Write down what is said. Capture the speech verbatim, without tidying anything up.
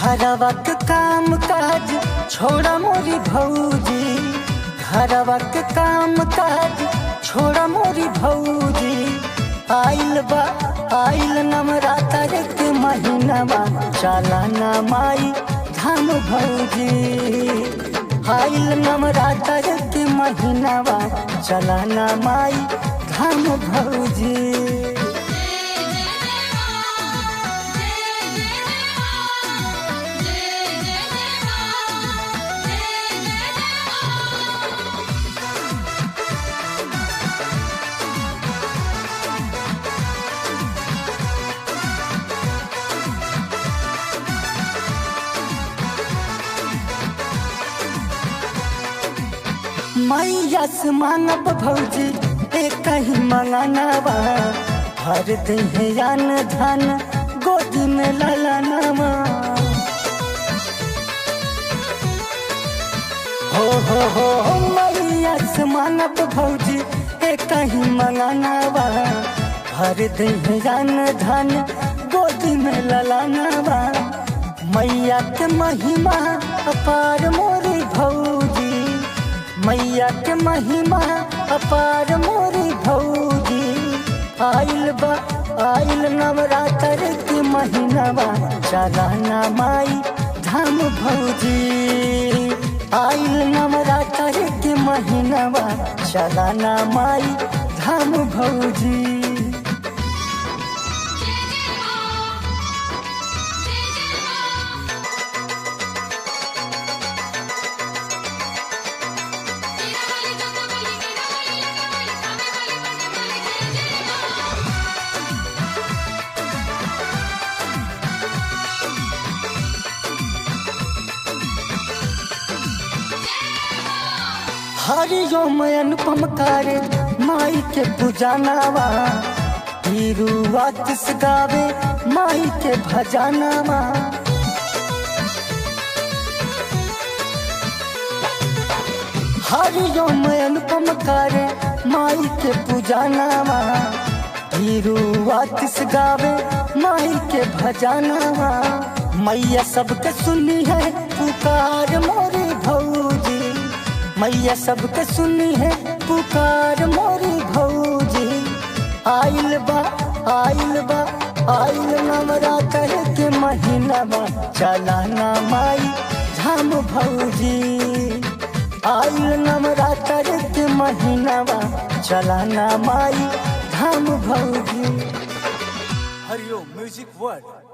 घरवा के काम काज छोड़ा मोरी भौजी, घरवा के काम काज छोड़ा मोरी भौजी। आइल बा, आइल नवरात्र के महीनवा, चला ना माई धाम भौजी। आइल नवरात्र के महीनवा, चला ना माई धाम भौजी। मैया से मांगब भौजी एक ही मंगनवा, भर दइहे अन धन गोदी में ललनवा। हो, हो, हो, हो, मैया से मांगब भौजी एक ही मंगनवा, भर दइहे अन धन गोदी में ललनवा। मैया के महिमा अपार मोरी भौजी, मैया के महिमा अपार मोरी भौजी। आइल बा, आइल नवरात्र के महीनवा, चला ना माई धाम भौजी। आइल नवरात्र के महीनवा, चला ना माई धाम भौजी। हरिओम अनुपम करे माई के पूजनवा, तीरू आतिश गावे माई के भजनवा। हरिओम अनुपम करे माई के पूजनवा, तीरू आतिश गावे माई के भजनवा। मैया सबके सुनिहे पुकार मोरी भौजी, मैया सबके सुनिहे पुकार मोरी भौजी। आइल बा, आइल बा, आइल नवरात्र के महीनवा, चला ना माई धाम भौजी। आइल नवरात्र के महीनवा, चला ना माई धाम भौजी। हरिओम म्यूजिक वर्ल्ड।